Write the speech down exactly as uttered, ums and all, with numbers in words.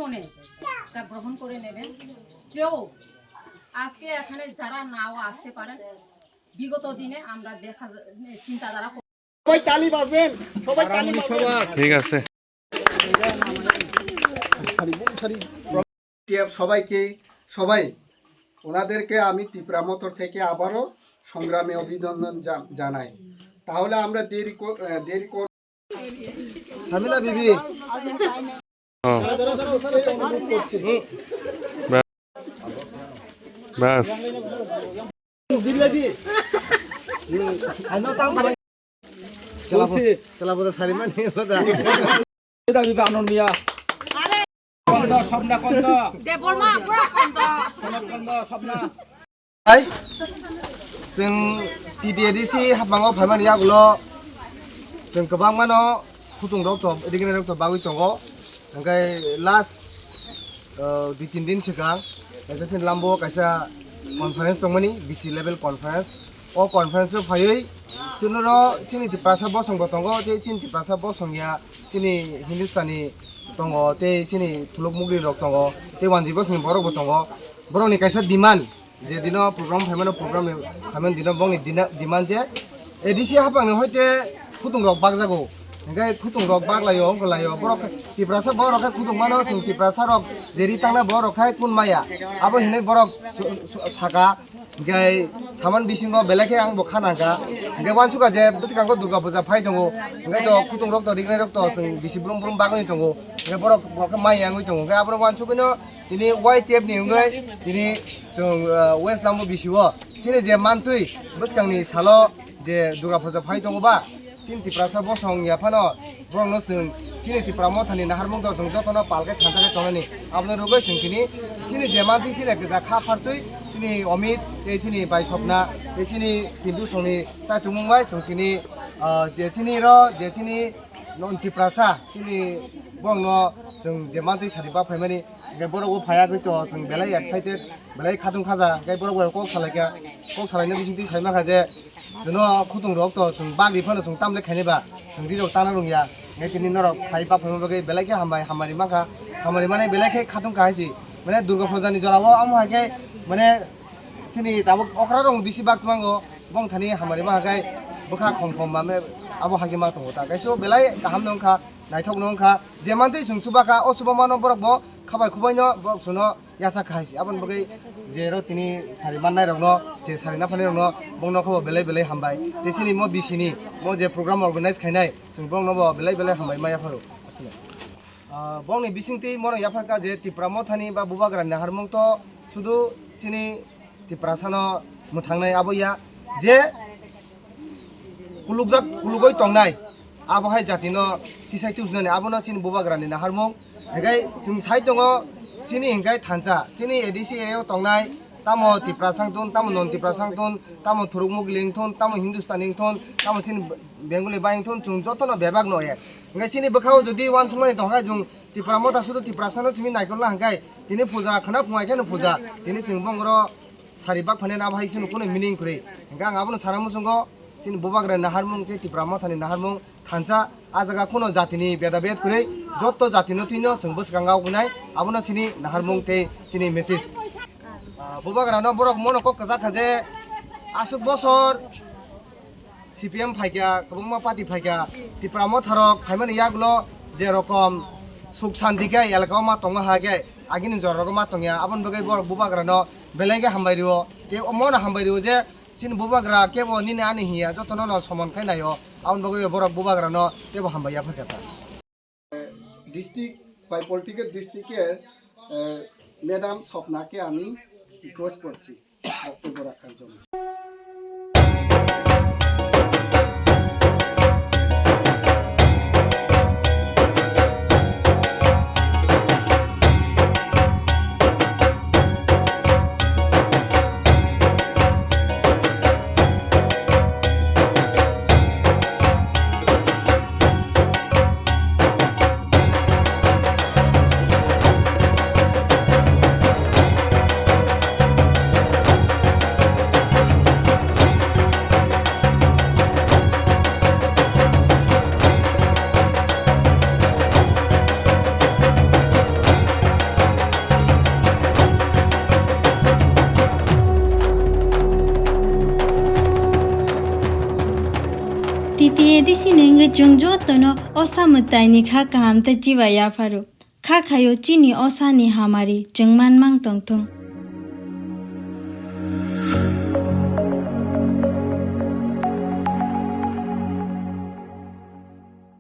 মনে তা গ্রহণ করে নেবেন। কেউ আজকে এখানে যারা নাও আসতে পারেন, বিগত দিনে আমরা দেখা যা-, চিন্তাধারা সবাই তালি বাজবেন, সবাই তালি বাজবেন। ঠিক আছে। সবাইকে, সবাই ওনাদেরকে আমি ত্রিপুরা মথা থেকে আবারও সংগ্রামে অভিনন্দন জা-, জানাই। তাহলে আমরা দেরি কর-, আহ, দেরি কর- ঝামেলা বিবি। ব্যাস। Chela boda sari mani boda. Debbarma pura kondo. Hai, chwng T T A D C haphango phaimani yagulo chwng kwbangmano khutung rok to, rignai rok to bagwi tongo. Hwnkhe last, uh, dui tin din swkang kaisa chini lambo kaisa conference tongmani, B C level conference. O conference o phaiwi chwngno chini Tiprasa bosong bo tongo, tei chini Tiprasa bosong ya chini Hindustani tongo, tei chini thuluk mugri rok tongo, tei wanjwi bosongni borok bo tongo. Borokni kaisa demand, je dino program phaimano, program phaimani dino bongni dina-, demand je A D C haphangni hoite khutung rok bakjago, hingke khutung rok baklaio, wngkha laio, borok Tiprasa borok khe khutung mano, chwng Tiprasa rok je ri tangna borok khai kun maya, abo hinwi borok su-, su-, saka. Hingke saman bisingo belai khe ang bo kha nangkha. Hingke wansukha je bwskango Durga puja phai tongo. Hingke to khutung rok to rignai rok to chwng bisi brum brum bagwi tongo. Hingke borok bo khe mai yangwi tongo. Hingke aborok wansugwino tini Y T F ni wngwi tini chwng, ah, West Lambo bisio chini je mantwi bwskangni salo je Durga puja phai tongo ba, chini Tiprasa bosong ya phano borokno chwng chini Tipra mothani naharmung to chwng jotono pal khe thansa khe tongnani. Aboni rwgwi chwng tini chini je mantwi chini kisa kha phartwi chini Omit tei chini Bai Sopna tei chini Hindu songni chaitumung bai chwng tini, ah, je chini ro je chini non Tiprasa chini borokno chwng je mantwi sari bak phaimani, hingke borok bo phaiya gwi to chwng belai excited. Belai khatung khaja, hingke borok bai kok salaikha, kok salaina bisingtwi sai mankha je, chwngno khutung rok to chwng bagri phano chwng tamle khainai ba, chwng ri rok tana rwngya, hingke tini norok phai bak phaima bagwi belai khe hambai, hamari mankha, hamari mane belai khe khatung kha hai se, mane Durga puja ni jora o amo hai khe, mane chini tabuk okra rok bisi bak tongmango, bong thani hamari mankha khai bwkha khom khom mame abo hai khe ma tongo ta, kaisa belai kaham no wngkha, naithok no wngkha, je mantwi chwng chuba kha, o chuba mano borok bo khabai khubai no borok chwngno yasa kha hai se. Aboni bagwi je ro tini sari mannai rokno, je sari naphanai rokno, bongno khe bo belai belai hambai. Tei chini mo bisini, mo je program organize khainai, chwng bongno bo belai belai hambai ma yapharo. Aswk. Ah, bongni bisingtwi mono yaphar kha je Tipra mothani ba Bubagrani naharmung to sudu chini Tiprasano mwthangnai abo ya. Je kulukjak, kulugoi tongnai, abo hai jatino tisai tubujnani, abono chini Bubagrani naharmung. Hingke chwng sai tongo, chini hingke thansa, chini A D C area o tongnai, tamo Tiprasa wngthun, tamo non Tiprasa wngthun, tamo thuruk mugli wngthun, tamo Hindustani wngthun, tamo chini Bengali bai wngthun, chwng jotono bebak no ek. Hingke chini bwkhao jodi uansukmani tongkha, chwng Tipra motha sudu Tiprasano simi naikolna hingke, tini puja khwna phungai kheno puja, tini chwng bongoro sari bak phani na bahai sini kunu meaning kwrwi. Hingke ang abono sana muchungo, chini Bubagrani naharmung tei Tipra mothani naharmung thansa, ah jaga kunu jatini beda bed kwrwi, jotto jatino twino chwng bwskango wngnai, abono chini naharmung tei chini message. Ah, Bubagrano borok mono kok kwchak kha je, aswk bosor C P M phaikha, kwbangma party phaikha, Tipra motharok phaimani yagulo je rokom suk santi khe elaka o ma tongma ha khe, agini jora rogo ma tongya, aboni bagwi borok Bubagrano belai khe hambai rio, tei omono hambai rio je chini Bubagra kebo nini ani hiya, jotono no somon khai naio, aboni bagwi borok Bubagrano kebo hambai ya phaikha ta. District, by political district ke, eh, madam Sopna ke ami request korchi. বক্তব্য রাখার জন্য। Medicine wngwi chwng jotono osa mwtaini kha kaham tei chiba yapharo. Kha khaio chini osani hamari chwng manmang tongthung.